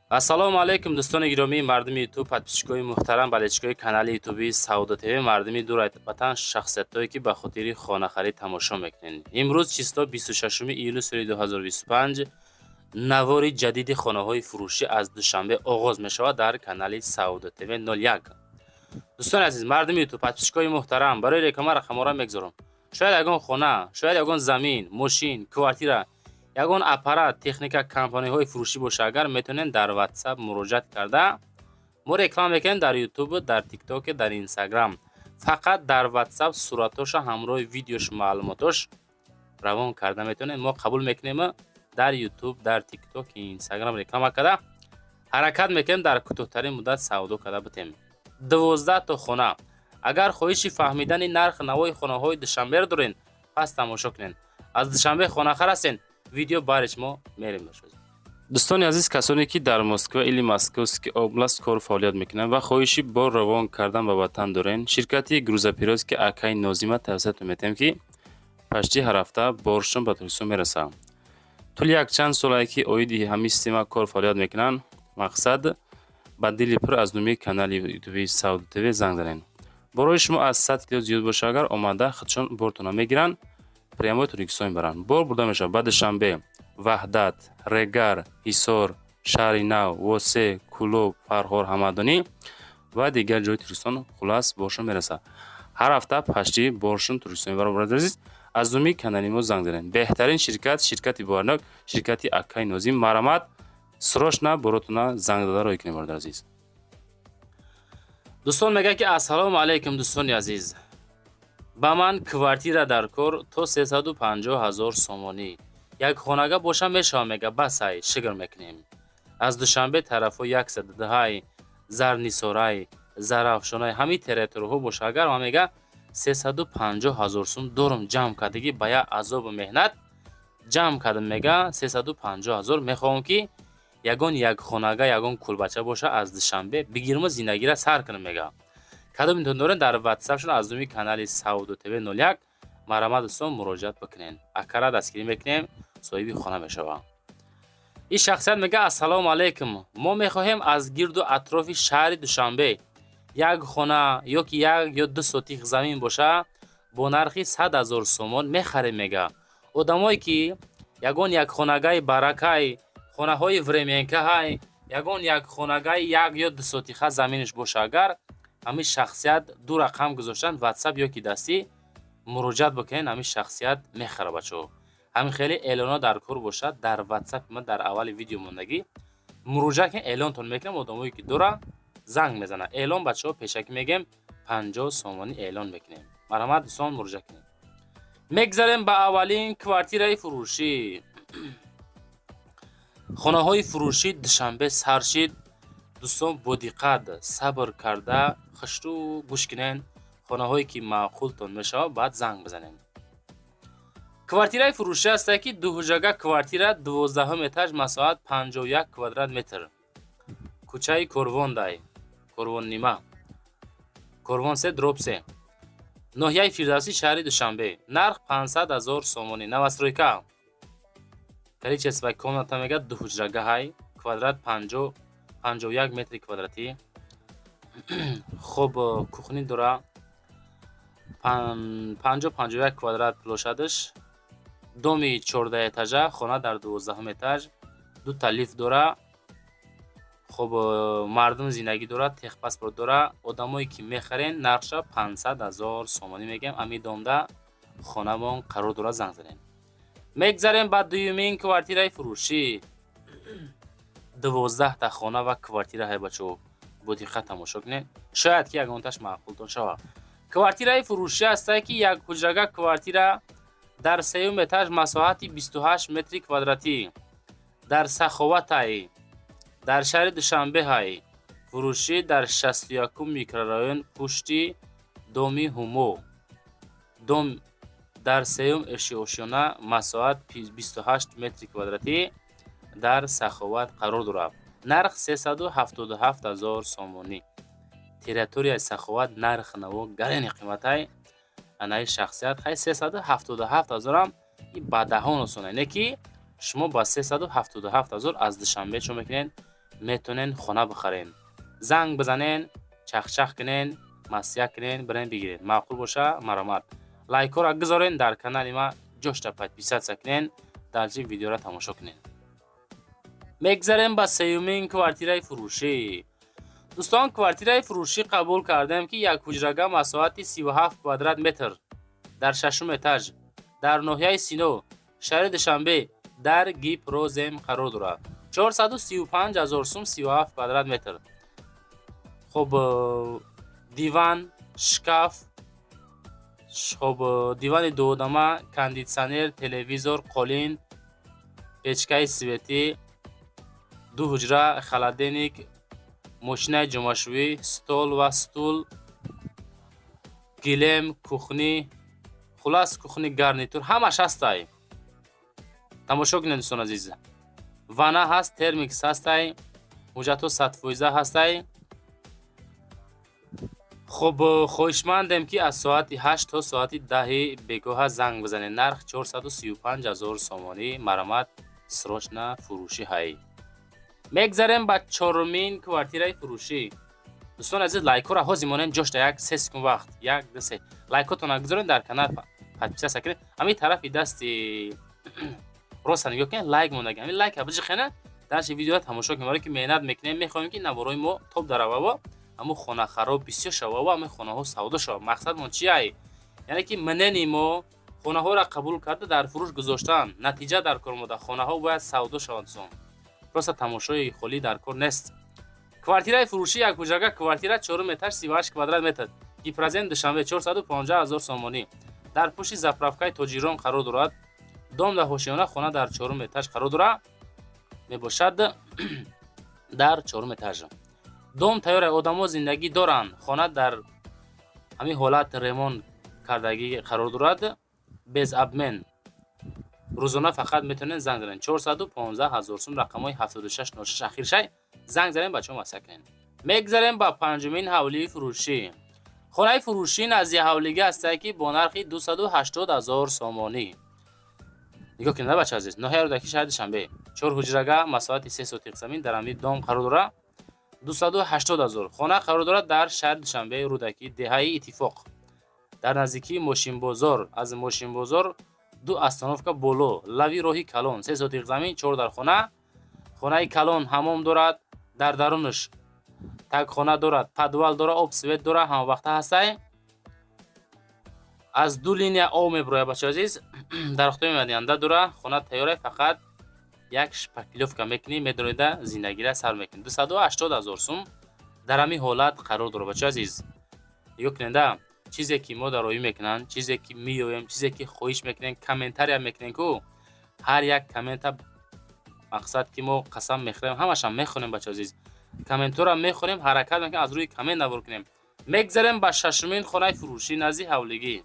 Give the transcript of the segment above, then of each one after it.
Ассалому алайкум, дӯстони гиромии мардуми Ютуб, подписчикои муҳтарам, болельщикои канали ютуби Савдо ТВ, мардуми дур ватан, шахсиятҳое, ки ба хотири хонахарид тамошо мекунед. Имрӯз число 26 июли соли 2025, навори ҷадиди хонаҳои фурӯшӣ аз Душанбе оғоз мешавад дар канали Савдо ТВ 01. Дӯстони азиз, мардуми Ютуб, подписчикои муҳтарам, барои реклама рақамҳоро мегузорам. Шояд ягон хона, шояд ягон замин, мошин, квартира, ягон аппарат, техника, компаниҳои фурӯшӣ боша агар, метавонед дар Ватсап муроҷиат карда, мо реклама мекунем дар Ютуб, дар Тикток, дар Инстаграм. Фақат дар Ватсап суратоша ҳамроҳи видеош, маълумотош равон карда метавонем. Мо қабул мекунем, дар Ютуб, дар Тикток, Инстаграм реклама карда, ҳаракат мекунем, дар кӯтоҳтарин муддат савдо карда битем. 12 то хона. Агар хоҳиши фаҳмидани нархи навои хонаҳои Душанберо доред, пас тамошо кунед. Аз Душанбе хонахар ҳастен, видео бариш мо мерем. Дӯстони азиз, касоне ки дар Москва или Московский область кору фаъолият мекунанд ва хоҳиши бор равон кардан ба ватан дорен, ширкати грузоперевозки акаи Нозима тавсиятон метиҳем, ки почти ҳар ҳафта боршон ба Тоҷикистон мерасад. Тӯли якчанд солае ки оиди ҳамин система кор фаъолият мекунанд. Мақсад, ба дили пур аз номи канали ютуби Савдо ТВ занг занед. Борои шумо аз 100 кило зиёд боша агар, омада худшон бортона мегиранд, прямой Тоҷикистон мебаранд. Бор бурда мешавад ба Душанбе, Ваҳдат, Регар, Ҳисор, Шаҳри Нав, Восе, Кӯлоб, Фархор, Ҳамадонӣ ва дигар ҷои Тоҷикистон. Хулас, боршон мерасад. Ҳар ҳафта почти боршон Тоҷикистон мебаранд. Бародари азиз, аз номи канали мо занг занед. Беҳтарин ширкат, ширкати боварнок, ширкати акаи Нозим. Марҳамат, срочно боротона занг зада роҳӣ кунед, бародари азиз. Дӯстон мегӯяд, ки ассалому алайкум, дӯстони азиз, ба ман квартира дар кор то 350 ҳазор сомонӣ, як хонага боша мешавам. Мега, басай, шукр мекунем. Аз Душанбе тарафҳо 102-ҳай, Зарнисорай, Зарафшонай, ҳамин территорияҳо боша агар, ман мега, 350 ҳазор сум дорум, ҷамъ кардагӣ, ба як азобу меҳнат ҷамъ кардам. Мега, 350 ҳазор мехоҳам, ки ягон як хонага, ягон кулбача боша, аз Душанбе бигирму зиндагиро сар кунам. Мега, кадомитон доред, дар Ватсапшон аз номи канали Савдо ТВ 01, марҳамат, дӯстон, муроҷиат бикунед. Акара дастгирӣ мекунем, соҳиби хона мешавад. Ин шахсият мега: ассалому алайкум, мо мехоҳем аз гирду атрофи шаҳри Душанбе як хона ё ки як ё ду сотих замин боша, бо нархи 100 ҳазор сомон мехарем. Мега, одамое ки ягон як хонагаи баракай, хонаҳои временкаҳай, ягон як хонагаи як ё ду сотиха заминаш боша агар, ҳамин шахсият ду рақам гузоштанд, Ватсап ё ки дастӣ муроҷиат бикунед, ҳамин шахсият мехара. Бачаҳо, ҳамин хеле эълонҳо дар кор бошад, дар Ватсапи ман дар аввали видео мондагӣ муроҷиат кунед, эълонтон мекунам. Одамое ки дора, занг мезанад. Эълон, бачаҳо, пешакӣ мегем, 50 сомонӣ эълон мекунем. Марҳамат, дӯстон, муроҷиат кунед. Мегзарем ба аввалин квартираи фурӯшӣ. Хонаҳои фурӯшӣ Душанбе сар шид. Дӯстон, бо диққат, сабр карда, хушрӯ гӯш кунед. Хонаҳое ки маъқултон мешавад, баъд занг бизанед. Квартираи фурӯшӣ ҳаста, ки дуҳуҷрага квартира, 12-ҳум этаж, масоҳат 51 квадрат метр, кӯчаи Корвондай, Корвоннима, Корвон се дробь се, ноҳияи Фирдавсӣ, шаҳри Душанбе. Нарх 500 ҳазор сомонӣ. Новостройка. Количество комната, мега, дуҳуҷрагаҳай, квадрат 51 метри квадратӣ. Хоб, кухни дора, 51 квадрат площадаш. Доми 14 этажа, хона дар 12-ҳум этаж, дута лифт дора. Хоб, мардум зиндагӣ дорад, техпаспорт дора. Одамое ки мехарен, нархша 500 ҳазор сомонӣ мегӯем. Ами домда хонамон қарор дорад, занг занем. Мегзарем ба дуюмин квартираи фурӯшӣ. 12-та хона ва квартира ҳай, бачаҳо, бо диққат тамошо кунед, шояд ки ягонташ маъқултон шавад. Квартираи фурӯшӣ ҳастае, ки як ҳуҷрага квартира дар сеюм этаж, масоҳати 28 метри квадратӣ, дар Саховатай, дар шаҳри Душанбеҳай. Фурӯшӣ дар 61-ум микрорайон, пушти доми Ҳумо. Дом дар сеюм ошёна, масоҳат 28 метри квадратӣ, дар Саховат қарор дорад. Нарх 377 ҳазор сомонӣ. Территорияи Саховат нарх наво гарени қиматай. Анаи шахсият хай, 377 ҳазорам и ба даҳон осона, не ки шумо ба 377 ҳазор аз Душанбе чо мекунед. Метонен хона бихарен, занг бизанен, чахчах кунен, маслиҳат кунен, бирен бигирен. Маъқул боша, марамат, лайкҳоро гузорен, дар канали ма ҷошта подписаться кунен, дальше видеоро тамошо кунен. Мегзарем ба сеюмин квартираи фурӯшӣ. Дӯстон, квартираи фурӯшӣ қабул кардем, ки як ҳуҷрага, масоҳати 37 квадрат метр, дар шашум этаж, дар ноҳияи Сино, шаҳри Душанбе, дар Гипрозем қарор дорад. 435 ҳазор сум, 37 квадрат метр. Хуб, диван, шкаф, хуб, дивани дуодама, кондитсионер, телевизор, қолин, печкаи светӣ, ду ҳуҷра, холодильник, мошинаи ҷомашӯӣ, стол ва стул, гилем, кухни, хулас, кухни гарнитур ҳамаш ҳастай. Тамошо кунед, дӯстон азиз. Ванна ҳаст, термикс ҳастай, ҳуҷҷатҳо 100% ҳастай. Хуб, хоҳишмандем, ки аз соати 8 то соати 10-и бегоҳа занг бизанед. Нарх 435 ҳазор сомонӣ, марамат, срочно фурӯшӣ ҳай. Мегзарем ба чорумин квартираи фурӯшӣ. Дӯстони азиз, лайкҳоро ҳозир монем, ҷошта як се секунд вақт, як, ду, се, лайкҳотонро гузоред, дар канал подписаться кунед. Ҳамин тарафи дасти роста нигоҳ кунед, лайк мондаги, ҳамин лайка биҷиқена, дальше видеоро тамошо кунед. Барое ки меҳнат мекунем, мехоҳем, ки наворҳои мо топ дарававо, ҳамун хонахаро бисёр шававо, ҳамин хонаҳо савдо шавад. Мақсадмон чиай? Яъне ки мнени мо хонаҳоро қабул карда, дар фурӯш гузоштан, натиҷа дар кор мода, хонаҳо бояд савдо шаванд. Дӯстон, просто тамошои холӣ дар кор нест. Квартираи фурӯшӣ, як ҳуҷрага квартира, чорум этаж, 38 квадрат метр, Гипрозем, Душанбе, 450 ҳазор сомонӣ. Дар пушти заправкаи Тоҷирон қарор дорад. Дом дар ҳошиёна, хона дар чорум этаж қарор дорад мебошад. Дар чорум этаж дом тайёра, одамо зиндагӣ доранд. Хона дар ҳамин ҳолат ремонт кардагӣ қарор дорад, без обмен. Рӯзона фақат метавонед занг занед. 415 ҳазор сум, рақамҳои 7606 ахиршай, занг занед, бачаҳо маслиҳат кунед. Мегзарем ба панҷумин ҳавлии фурӯшӣ. Хонаи фурӯшӣ назди ҳавлига ҳастае, ки бо нархи 280 ҳазор сомонӣ. Нигоҳ кунед, бача азиз, ноҳияи Рӯдакӣ, шаҳри Душанбе, чор ҳуҷрага, масоҳати 3 сотиқ замин, дар ҳамин дом қарор дорад. 280 ҳазор. Хона қарор дорад дар шаҳри Душанбе, Рӯдакӣ, деҳаи Иттифоқ, дар наздикии мошинбозор, аз мошинбозор ду остановка боло, лави роҳи калон. 3 сотиқ замин, чор дар хона. Хонаи калон, ҳамом дорад, дар дарунаш тагхона дорад, подвал дорад, об, свет дорад, ҳамавақта ҳастай. Аз ду линия об мебурояд, бачаи азиз. Дарахтои мевадиҳанда дора. Хона тайёра, фақат як шпаклёвка мекунӣ, медороида, зиндагира сар мекунӣ. 280 ҳазор сум дар ҳамин ҳолат қарор дорад, бачаи азиз. Нигоҳ кунеда, чизе ки мо дароӣ мекунанд, чизе ки меоем, чизе ки хоҳиш мекунем, комментария мекунем ку, ҳар як коммента, мақсад ки мо қасам мехӯрем, ҳамашам мехонем, бачаи азиз. Комментҳоро мехонем, ҳаракат мекунем, аз рӯи коммент навор кунем. Мегзарем ба шашумин хонаи фурӯшӣ назди ҳавлигӣ.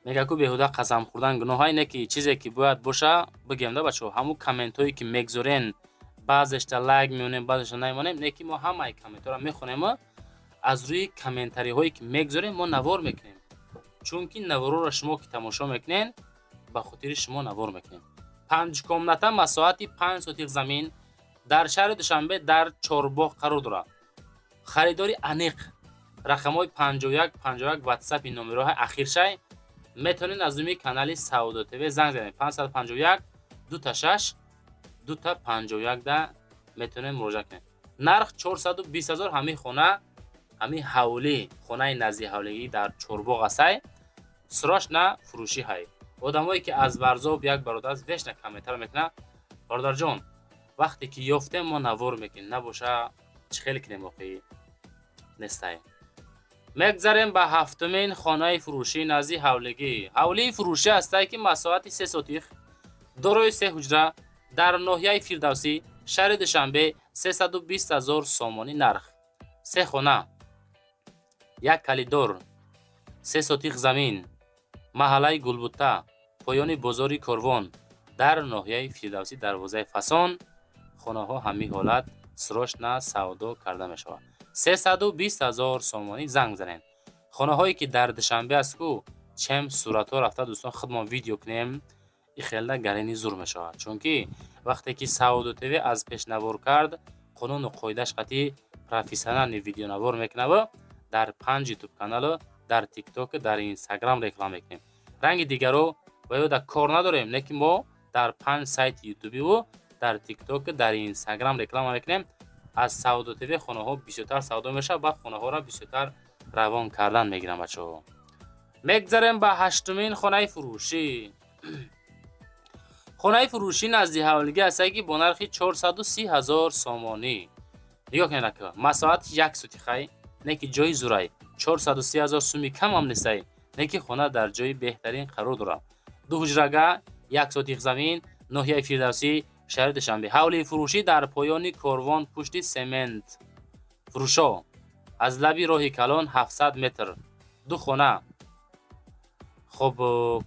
Мега ку, беҳуда қасам хӯрдан гуноҳ не, ки чизе ки бояд боша, бигем да, бачаҳо. Ҳамун комментҳое ки мегзорен, баъзешта лайк мемонем, баъзешта намемонем, не ки мо ҳамаи комментҳоро мехонем. Аз рӯи комментариҳое ки мегзорем, мо навор мекунем, чунки наворҳоро шумо ки тамошо мекунен, ба хотири шумо навор мекунем. Панҷ комната, масоҳати 5 сотиқ замин, дар шаҳри Душанбе, дар Чорбоғ қарор дорад. Харидори аниқ, рақамҳои 51 51 ватсапи номероҳои ахиршай, метавонед аз номи канали Савдо ТВ занг занед. 551 дута 6 дута 51 да метавонед муроҷиат кунед. Нарх 420 ҳазор. Ҳамин хона, ҳамин ҳавлӣ, хонаи назди ҳавлигӣ дар Чорбоғ ҳастай, срочно фурӯшӣ ҳай. Одамое ки аз Варзоб, як бародар вечно комментар мекунад. Бародарҷон, вақте ки ёфтем, мо навор мекунем, набоша чӣ хеле кунем, оқӣ нестай. Мегзарем ба ҳафтумин хонаи фурӯшӣ назди ҳавлигӣ. Ҳавлии фурӯшӣ ҳастае, ки масоҳати 3 сотих, дорои се ҳуҷра, дар ноҳияи Фирдавсӣ, шаҳри Душанбе, 320 ҳазор сомонӣ нарх. Се хона, як калидор, 3 сотих замин, маҳаллаи Гулбута, поёни бозори Корвон, дар ноҳияи Фирдавсӣ, дарвозаи Фасон. Хонаҳо ҳамин ҳолат срочно савдо карда мешавад. 320 ҳазор сомонӣ, занг занед. Хонаҳое ки дар Душанбе аст ку, чем суратҳо рафта, дӯстон, худмон видео кунем, и хелда гарени зур мешавад, чунки Вақте ки Савдо ТВ аз пеш навор кард, қонуну қоидааш қатъи профессиональный видеонавор мекунава. Дар панҷ Ютуб каналу, дар Тикток, дар Инстаграм реклама мекунем. Ранги дигаро ва ё дар кор надорем, не ки мо дар панҷ сайти ютубиву дар Тикток, дар Инстаграм реклама мекунем. Аз Савдо ТВ хонаҳо бисёртар савдо мешавад ва хонаҳоро бисёртар равон кардан мегирам, бачаҳо. Мегзарем ба ҳаштумин хонаи фурӯшӣ. Хонаи фурӯшӣ назди ҳавлигӣ ҳастае, ки бо нархи 430 ҳазор сомонӣ. Нигоҳ кунед, ака, масоҳати 1 сотихай, не ки ҷои зурай. 430 ҳазор суми камам нестай, не ки хона дар ҷои беҳтарин қарор дорад. Ду ҳуҷрага, 1 сотих замин, ноҳияи Фирдавсӣ, шаҳри Душанбе. Ҳавлии фурӯшӣ дар поёни корвон, пушти семент фурӯшо, аз лаби роҳи калон 700 метр. Ду хона, хоб,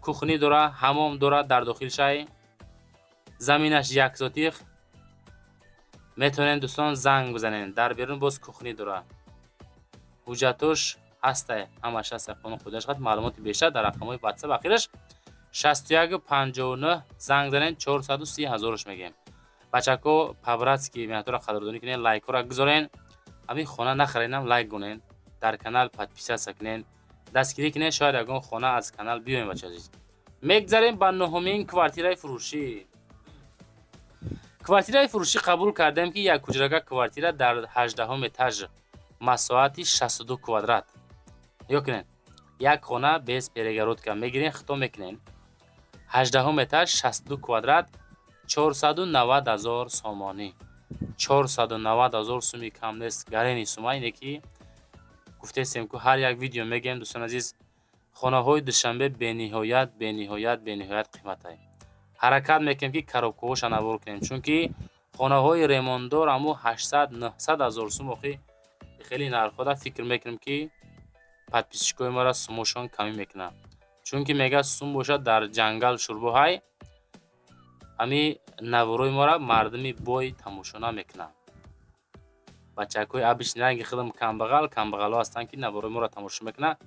кухня дора, ҳамом дорад дар дохилшай. Заминаш 1 сотих. Метавонед, дӯстон, занг бизанед. Дар берун боз кухня дора. Ҳуҷҷатош ҳастай, ҳамаш ҳастай, қонун қоидааш қат. Маълумоти бештар дар рақамҳои Ватсап, ахираш 6159 занг занед. 430 ҳазорш мегӯем. Бачако, по-братски меҳнатҳоро қадрдонӣ кунед, лайкҳоро гузорен. Ҳамин хона нахаренам, лайк гунен, дар канал подписаться кунен, дастгирӣ кунед. Шояд ягон хона аз канал биёем, бача азиз. Мегзарем ба нуҳумин квартираи фурӯшӣ. Квартираи фурӯшӣ қабул кардем, ки як ҳуҷрага квартира дар 18-ҳум этаж, масоҳати 62 квадрат. Нигоҳ кунед, як хона без перегородка мегирен, хито мекунен. 18-ҳум этаж, 62 квадрат, 490 ҳазор сомонӣ. 490 ҳазор суми кам нест, гарени сума. Ине ки гуфтесем ку, ҳар як видео мегӯем, дӯстони азиз, хонаҳои Душанбе бениҳоят, бениҳоят, бениҳоят қиматай. Ҳаракат мекунем, ки коробкаҳоша навор кунем, чунки хонаҳои ремонтдор аму 800, 900 ҳазор сум. Охи, хеле нархҳода фикр мекунем, ки подписчикои маро сумошон камӣ мекунад, чунки мегӯяд, сум бошад, дар ҷангал шурбоҳай. Ҳами наворои моро мардуми бой тамошо намекунанд. Бачакҳои обычный, ранги худам камбағал, камбағалҳо ҳастанд, ки наворои моро тамошо мекунанд.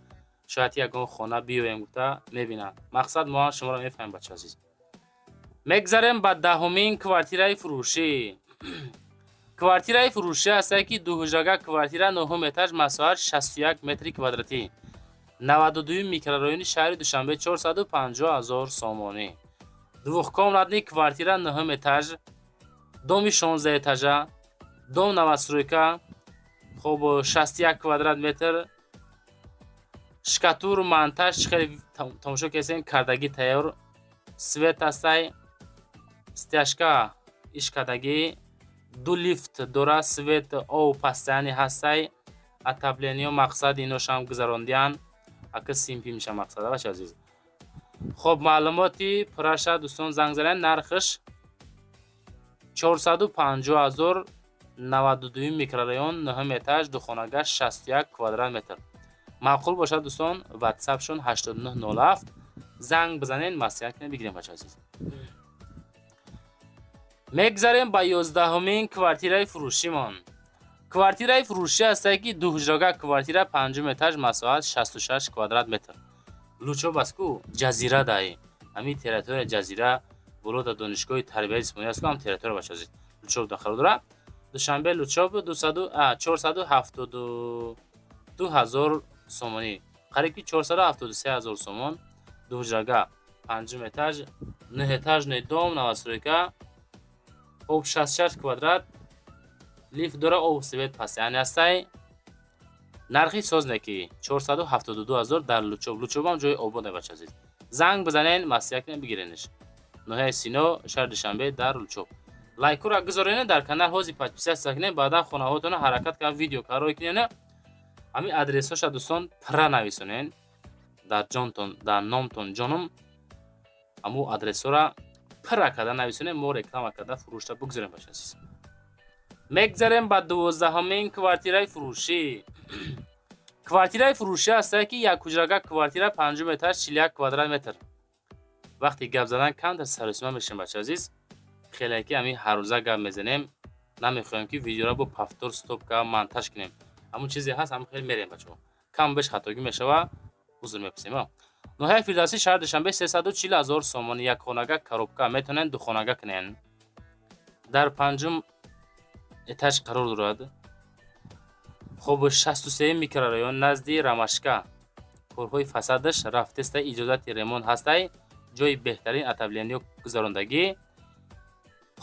Шояд ягон хона биёем гуфта мебинанд. Мақсад, мо ҳам шуморо мефаҳмем, бача азиз. Мегзарем ба 10-умин квартираи фурӯшӣ. Квартираи фурӯшӣ ҳастае, ки дуҳуҷрага квартира, нуҳум этаж, масоҳат 61 метри квадратӣ, 92-юм микрорайони шаҳри Душанбе, 450 ҳазор сомонӣ. Двухкомнатный квартира, нуҳум этаж, доми 16 этажа, дом новостройка. Хоб, 61 квадрат метр, штукатур, монтаж, хеле тамошо кардем, кардагӣ тайёр, свет ҳастай, стяжка ишкардагӣ, ду лифт дора, свет, об постоянный ҳастай, отопление, мақсад, иношам гузарондиян, ака симпи меша, мақсад, бача азиз. Хоб, маълумоти пурраша, дӯстон, занг занед. Нархш 450 ҳазор, 92-юм микрорайон, нуҳум этаж, духонага, 61 квадрат метр. Маъқул бошад, дӯстон, Ватсапшон 8907, занг бизанед, маслиҳат кунед, бигирем, бача азиз. Мегзарем ба 11-умин квартираи фурӯшимон. Квартираи фурӯшӣ ҳастае, ки дуҳуҷрага квартира, панҷум этаж, масоҳат 66 квадрат метр. Лучоб аст ку, ҷазира даи ҳамин территория, ҷазира боло дар донишгоҳи тарбияи ҷисмонӣ аст ку, ҳам территория, бача азиз, Лучоб да қарор дорад. Душанбе, Лучоб, 472 ҳазор сомонӣ, қариб ки 473 ҳазор сомон. Дуҳуҷрага, панҷум этаж, нӯҳэтажный дом, новостройка. Хоб, 66 квадрат, лифт дора, об, свет постоянный ҳастай. Нархи созне ки 472 ҳазор дар Лучоб. Лучобам ҷои ободе, бача азиз. Занг бизанен, маслиҳат кунед, бигиренш. Ноҳияи Сино, шаҳри Душанбе, дар Лучоб. Лайкура гузоренед, дар канал ҳози подписаться кунед, баъдан хонаҳотона ҳаракат кунед, видео карой кунед. Ҳамин адресҳоша, дӯстон, пурра нависонед. Дар ҷонтон, дар номтон ҷонум, ҳамун адресҳоро пурра карда нависонед, мо реклама карда фурӯшта бигузорем, бача азиз. Мегзарем ба 12-умин квартираи фурӯшӣ. Квартираи фурӯшӣ ҳастае, ки якҳуҷрага квартира, панҷум этаж, 41 квадрат метр. Вақте гап задан камтар саросима мешавем, бача азиз, хеле ки ҳамин ҳаррӯза гап мезанем, намехоҳем, ки видеоро бо повтор, стоп ка, монтаж кунем. Ҳамун чизе ҳаст, ҳамин хеле мерем, бачаҳо. Кам беш хатогӣ мешава, узр мепурсем. Ноҳияи Фирдавсӣ, шаҳри Душанбе, 340 ҳазор сомонӣ, якхонага, коробка, метавонед духонага кунед. Дар панҷум этаж қарор дорад. Хуб, 63-юм микрорайон, назди Ромашка. Корҳои фасадаш рафтестай, иҷозати ремонт ҳастай, ҷои беҳтарин, отопление гузарондагӣ.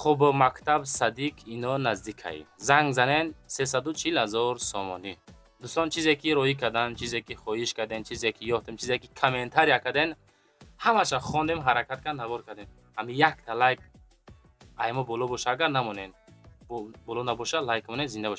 Хуб, мактаб, садик ино наздикай. Занг занен, 340 000 сомонӣ. Дӯстон, чизе ки роҳӣ кардам, чизе ки хоҳиш кардем, чизе ки ёфтем, чизе ки комментария кардем, ҳамаша хондем, ҳаракат кард, навор кардем. Ҳами якта лайк аймо боло боша, агар намонен, боло набоша, лайк монед. Зинда бошед.